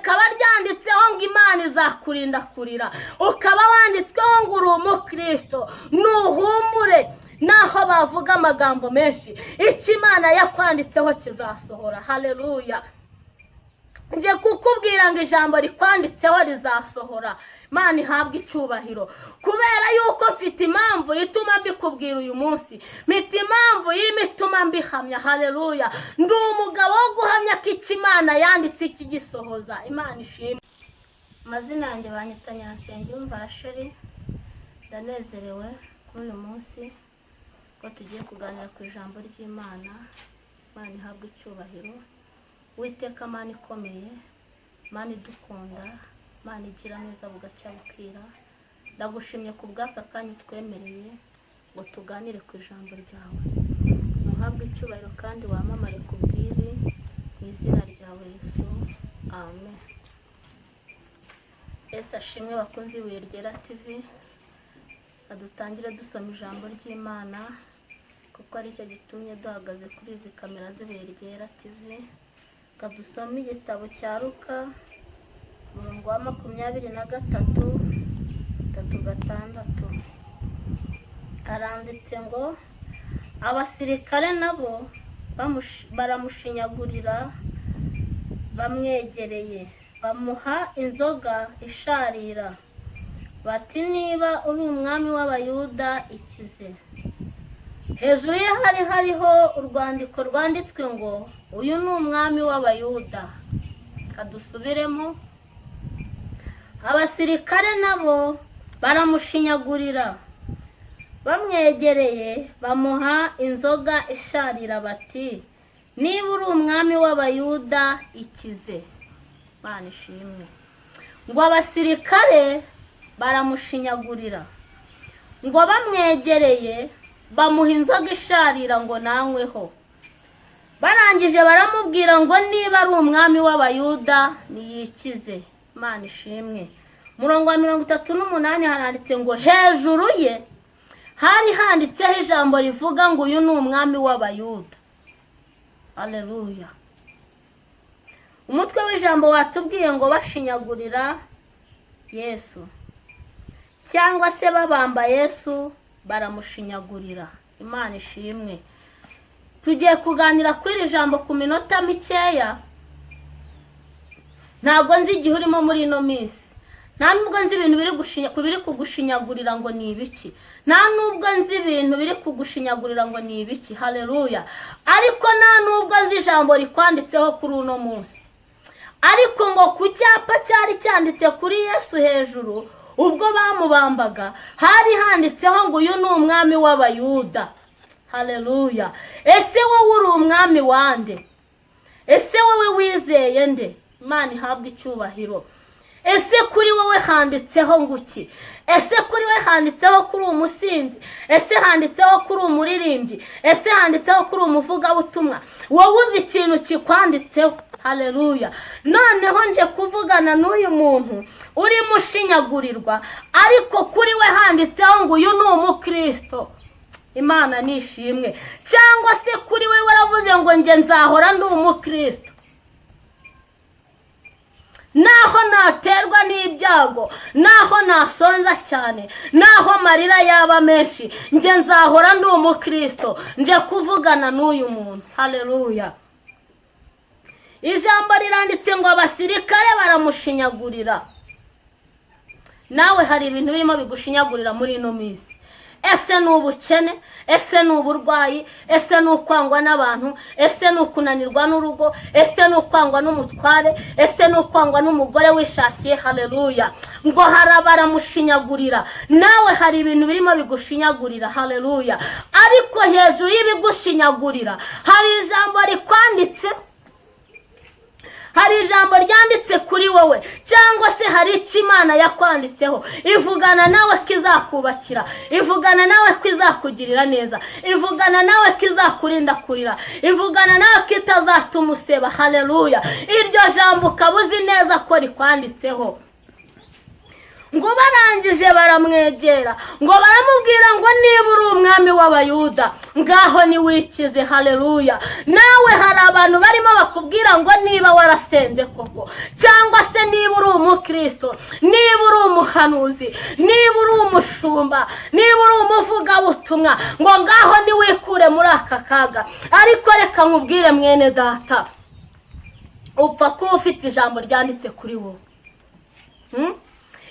Rikaba ryanditseho ngo Imana izakurinda kurira, ukaba wanditsweho ngo uri umukristo. Nuhumure, naho bavuga amagambo menshi, icyo Imana yakwanditseho kizasohora. Haleluya! Nje kukubwira ngo ijambo rikwanditseho rizasohora. Imana ihabwe icyubahiro, kubera yuko mfite impamvu ituma mbikubwira uyu munsi, mfite impamvu irimo ituma mbihamya. Haleluya! Ndi umugabo wo guhamya ko icyo Imana yanditse ikigisohoza. Imana ishimwe. Amazina yanjye banyita Nyirasengiyumva Rasheli. Ndanezerewe kuri uyu munsi ko tugiye kuganira ku ijambo ry'Imana. Imana ihabwe icyubahiro. Uwiteka Mana ikomeye, Mana idukunda, Mana igira neza bugacya bukira, ndagushimye ku bw'aka kanya utwemereye ngo tuganire ku ijambo ryawe. Muhabwe icyubahiro kandi wamamare ku bw'ibi, mu izina ryawe Yesu, amen. Yesu ashimwe. Bakunze Ibuye Ryera TV, dutangire dusoma ijambo ry'Imana, kuko aricyo gitumye duhagaze kuri izi kamera z'Ibuye Ryera TV. Reka dusome igitabo cya Luka, umurongo wa 23, 3, 6. Haranditse ngo: "Abasirikare nabo baramushinyagurira bamwegereye, bamuha inzoga isharira, bati: 'Niba uri umwami w'Abayuda, ikize.' Hejuru ye hari hariho urwandiko rwanditswe ngo: 'Uyu ni umwami w'Abayuda.'" Kadusubiremo: "Abasirikare nabo baramushinyagurira bamwegereye, bamuha inzoga isharira, bati: 'Niba uri umwami w'Abayuda, ikize.'" Imana ishimwe. Ngo abasirikare baramushinyagurira, ngo bamwegereye bamuha inzoga isharira ngo nanyweho. Barangije baramubwira ngo niba ari umwami w'Abayuda, niyikize. Imana ishimwe. Umurongo wa 38 haranditse ngo: "Hejuru ye hari handitseho ijambo rivuga ngo: 'Uyu ni umwami w'Abayuda.'" Aleluya! Umutwe w'ijambo watubwiye ngo bashinyagurira Yesu, cyangwa se babamba Yesu baramushinyagurira. Imana ishimwe. Tugiye kuganira kuri iri jambo ku minota mikeya. Ntabwo nzi igihe urimo muri ino minsi, nta nubwo nzi ibintu biri kugushinyagurira ngo ni ibiki, nta nubwo nzi ibintu biri kugushinyagurira ngo ni ibiki. Haleluya! Ariko nta nubwo nzi ijambo rikwanditseho kuri uno munsi. Ariko ngo ku cyapa cyari cyanditse kuri Yesu hejuru ubwo bamubambaga, hari handitseho ngo: "Uyu ni umwami w'Abayuda." Haleluya! Ese wowe uri umwami wande? Ese wowe wizeye nde? Imana ihabwe icyubahiro. Ese kuri wowe handitseho ngo iki? Ese kuri we handitseho kuri umusinzi? Ese handitseho kuri umuririmbyi? Ese handitseho kuri umuvugabutumwa? Wowe uzi ikintu kikwanditseho. Haleluya! Noneho nje kuvugana n'uyu muntu urimo ushinyagurirwa, ariko kuri we handitseho ngo uyu ni umukristo. Imana nishimwe. Cyangwa se kuri we waravuze ngo: "Njye nzahora ndi umukristo, naho naterwa n'ibyago, naho nasonza cyane, naho amarira yaba menshi, njye nzahora ndi umukristo." Nje kuvugana n'uyu muntu. Haleluya! Ijambo riranditse ngo: "Abasirikare baramushinyagurira." Nawe hari ibintu birimo bigushinyagurira muri ino minsi. Ese ni ubukene? Ese ni uburwayi? Ese ni ukwangwa n'abantu? Ese ni ukunanirwa n'urugo? Ese ni ukwangwa n'umutware? Ese ni ukwangwa n'umugore wishakiye? Haleluya! Ngo baramushinyagurira. Nawe hari ibintu birimo bigushinyagurira. Haleluya! Ariko hejuru y'ibigushinyagurira hari ijambo rikwanditse, hari ijambo ryanditse kuri wowe, cyangwa se hari icyo Imana yakwanditseho. Ivugana nawe ko izakubakira, ivugana nawe ko izakugirira neza, ivugana nawe ko izakurinda kurira, ivugana nawe ko itazatuma useba. Haleluya! Iryo jambo ukaba uzi neza ko rikwanditseho. Ngo barangije baramwegera, ngo baramubwira ngo niba uri umwami w'Abayuda, ngaho niwikize. Haleluya! Nawe hari abantu barimo bakubwira ngo niba warasenze koko, cyangwa se niba uri umukristo, niba uri umuhanuzi, niba uri umushumba, niba uri umuvugabutumwa, ngo ngaho niwikure muri aka kaga. Ariko reka nkubwire mwene data, upfa kuba ufite ijambo ryanditse kuri wowe.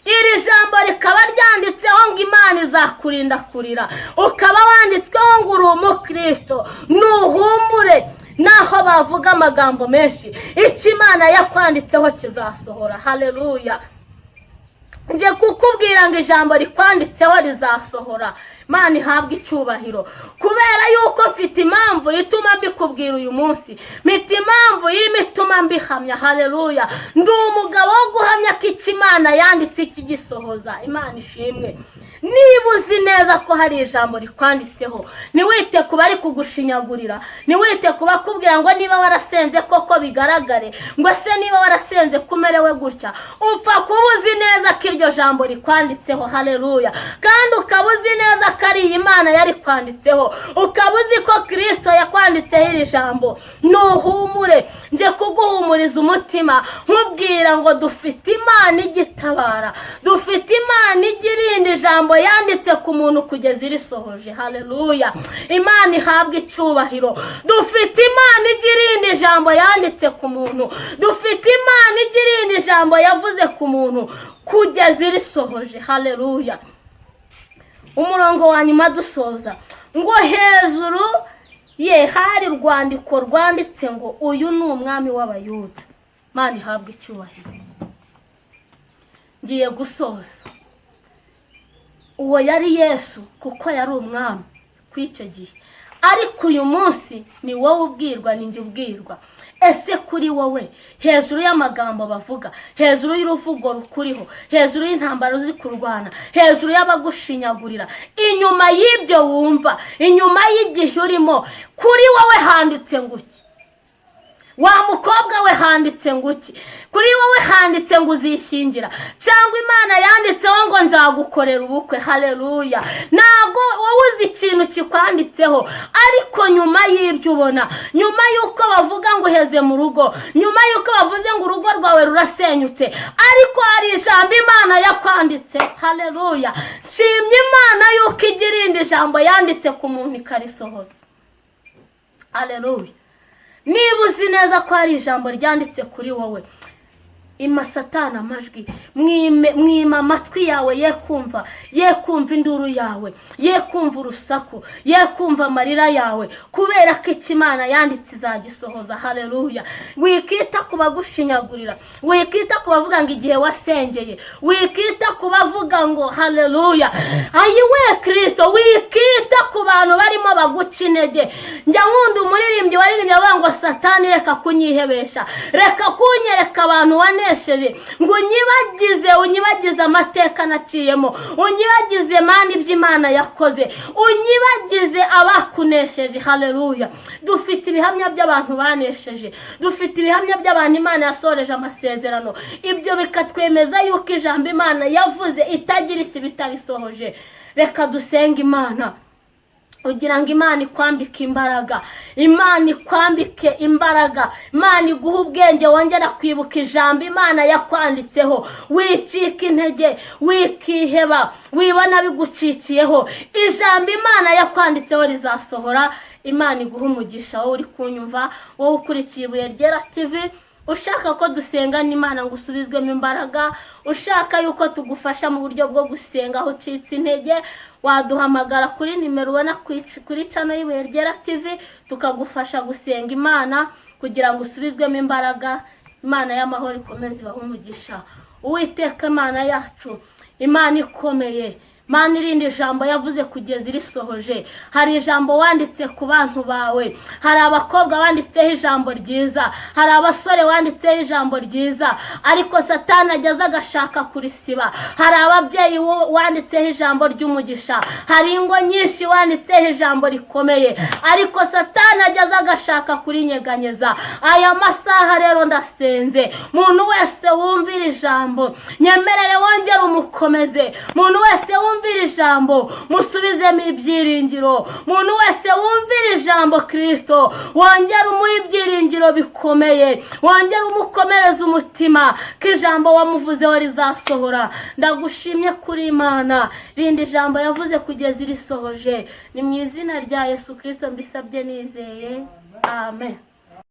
Iri jambo rikaba ryanditseho ngo Imana izakurinda kurira, ukaba wanditsweho ngo uri umukristo, nuhumure. Naho bavuga amagambo menshi, icyo Imana yakwanditseho kizasohora. Haleluya! Nje kukubwira ngo ijambo rikwanditseho rizasohora. Imana ihabwe icyubahiro, kubera yuko mfite impamvu ituma mbikubwira uyu munsi, mfite impamvu irimo ituma mbihamya. Haleluya! Ndi umugabo wo guhamya ko icyo Imana yanditse ikigisohoza. Imana ishimwe. Niba uzi neza ko hari ijambo rikwanditseho, ntiwite ku bari kugushinyagurira, ntiwite ku bakubwira ngo niba warasenze koko bigaragare, ngo se niba warasenze ko umerewe gutya. Upfa kuba uzi neza ko iryo jambo rikwanditseho. Haleluya! Kandi ukaba uzi neza ko ari iyi Mana yari kwanditseho, ukaba uzi ko Kirisito yakwanditseho iri jambo, nuhumure. Nje kuguhumuriza umutima nkubwira ngo dufite Imana igitabara, dufite Imana ijya irinda ijambo yanditse ku muntu kugeza irisohoje. Haleluya! Imana ihabwe icyubahiro. Dufite Imana ijya irinda ijambo yanditse ku muntu, dufite Imana ijya irinda ijambo yavuze ku muntu kugeza irisohoje. Haleluya! Umurongo wa nyuma dusoza, ngo hejuru ye hari urwandiko rwanditse ngo uyu ni umwami w'Abayuda. Imana ihabwe icyubahiro. Ngiye gusoza. Uwo yari Yesu, kuko yari umwami ku icyo gihe, ariko uyu munsi ni wowe ubwirwa, ni njye ubwirwa. Ese kuri wowe, hejuru y'amagambo bavuga, hejuru y'uruvugo rukuriho, hejuru y'intambara uzi kurwana, hejuru y'abagushinyagurira, inyuma y'ibyo wumva, inyuma y'igihe urimo, kuri wowe handitse ngo iki? Wa mukobwa we, handitse ngo iki kuri wowe? Handitse ngo uzishingira, cyangwa Imana yanditseho ngo nzagukorera ubukwe? Haleluya! Ntabwo wowe uzi ikintu kikwanditseho, ariko nyuma y'ibyo ubona, nyuma y'uko bavuga ngo uheze mu rugo, nyuma y'uko bavuze ngo urugo rwawe rurasenyutse, ariko hari ijambo Imana yakwanditse. Haleluya! Nshimye Imana y'uko ijya irinda ijambo yanditse ku muntu ikarisohoza. Haleluya! Niba uzi neza ko hari ijambo ryanditse kuri wowe, ima Satani amajwi, mwima amatwi yawe ye kumva, ye kumva induru yawe, ye kumva urusaku, ye kumva amarira yawe, kubera ko icyo Imana yanditse izagisohoza. Haleluya! Wikita ku bagushinyagurira, wikita ku bavuga ngo igihe wasengeye, wikita ku bavuga ngo haleluya, ayiwe Kirisito, wikita ku bantu barimo baguca intege. Njya nkunda umuririmbyi waririmbye avuga ngo Satani reka kunyihebesha, reka kunyereka abantu wanesheje, ngo unyibagize, unyibagize amateka naciyemo, unyibagize Mana ibyo Imana yakoze, unyibagize abakunesheje. Haleluya! Dufite ibihamya by'abantu banesheje, dufite ibihamya by'abantu Imana yasoreje amasezerano. Ibyo bikatwemeza yuko ijambo Imana yavuze itagira isibo itarisohoje. Reka dusenge Imana kugira ngo Imana ikwambike imbaraga, Imana ikwambike imbaraga, Imana iguhe ubwenge wongera kwibuka ijambo Imana yakwanditseho. Wicika intege, wikiheba, wibona bigucikiyeho, ijambo Imana yakwanditseho rizasohora. Imana iguhe umugisha wowe uri kunyumva, wowe ukurikiye Ibuye Ryera TV. Ushaka ko dusengana Imana ngo usubizwemo imbaraga, ushaka yuko tugufasha mu buryo bwo gusenga aho ucitse intege, waduhamagara kuri nimero ubona kuri channel y'Ibuye Ryera TV, tukagufasha gusenga Imana kugira ngo usubizwemo imbaraga. Imana y'amahoro ikomeze ibahe umugisha. Uwiteka Imana yacu, Imana ikomeye, Imana igira neza, Imana Mana, irindi jambo yavuze kugeza irisohoje. Hari ijambo wanditse ku bantu bawe, hari abakobwa wanditseho ijambo ryiza, hari abasore wanditseho ijambo ryiza, ariko Satani ageze agashaka kurisiba. Hari ababyeyi wanditseho ijambo ry'umugisha, hari ingo nyinshi wanditseho ijambo rikomeye, ariko Satani ageze agashaka kurinyeganyeza. Aya masaha rero ndasenze, muntu wese wumvira ijambo, nyemerere wongere umukomeze. Muntu wese wumvira ijambo, musubizemo ibyiringiro. Muntu wese wumvira ijambo, Kirisito, wongere umuhe ibyiringiro bikomeye, wongere umukomereze umutima ko ijambo wamuvuzeho rizasohora. Ndagushimye kuri Imana, rindi ijambo yavuze kugeza irisohoje. Ni mu izina rya Yesu Kirisito mbisabye nizeye, amen.